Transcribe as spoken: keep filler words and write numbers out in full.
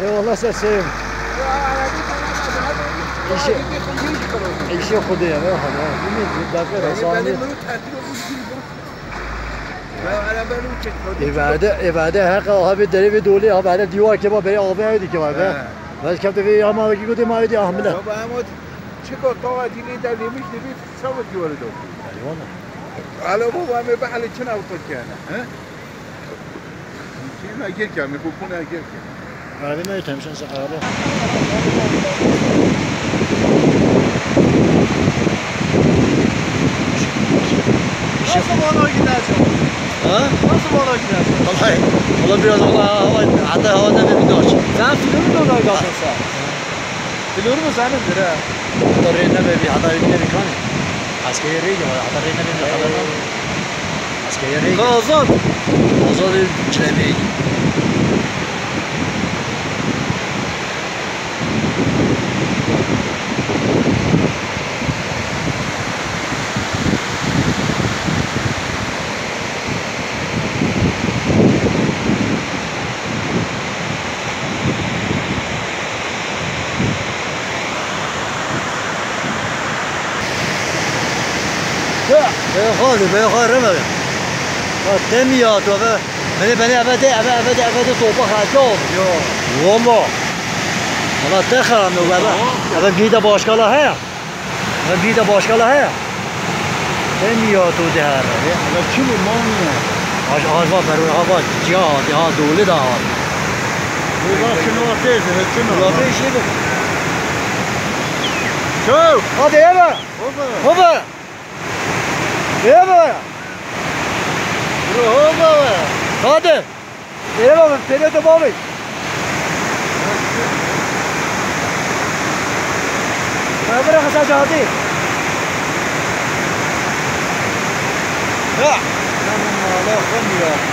Eyvallah, sen sevim. İşe, işe Xwedê ye, ne hal ya. Bilmiyorum, bir dakika da saniye. Ê vade, ê vade heqa ha vê derê vê dolê, ha vade dîwar kema berê avê ew dî kema be. He. Vez kefte vê ya ma wekî gotê ma wê dî ahmile. Baba, em ot çiko tawa dîlê de lêmiş dibî sabit dîwarê de. Eyvallah. Alo baba, em ê bihelê çi nav xwe kene, he? Çi na gir ke, em ê xwe kuna gir ke. Abi ne yetem sen sen araba. Nasıl bana gidersin? Ha? Nasıl bana gidersin? Vallahi, vallahi biraz hava, hava, hatta hava ne bir doç. Sen filmi de orada kalsın sen. Filmi mi senin dire? Hatta rey ne be bir, hatta rey ne bir kan. Askeri rey var, hatta rey ne bir, hatta rey ne bir. Askeriye rê. Ka Azad. Azadê cilebê. Bê xwe de, bê xwe reme. Ya temî ya tu eve. Beni, beni eve de, eve, eve de, eve de topa xerca oldu. Yo. Valla. Valla te xeram yok eve. Eve giyde başkala he. Ve bir de başkala heye. Sen ya tu de her. E, ala çi bu, mal mı ya? Aj, aj va, berwe ha va, ciha, ciha dolu da ha. Bu da şunu atayız, evet, şunu. Bu da şey bu. Ço! Hadi eve. Baba. Baba. Eve. Bro, baba. Hadi. Ê baba, pêrê tu bavê. Baba, bırak sen hadi. Ya. Tamam, Allah, Allah.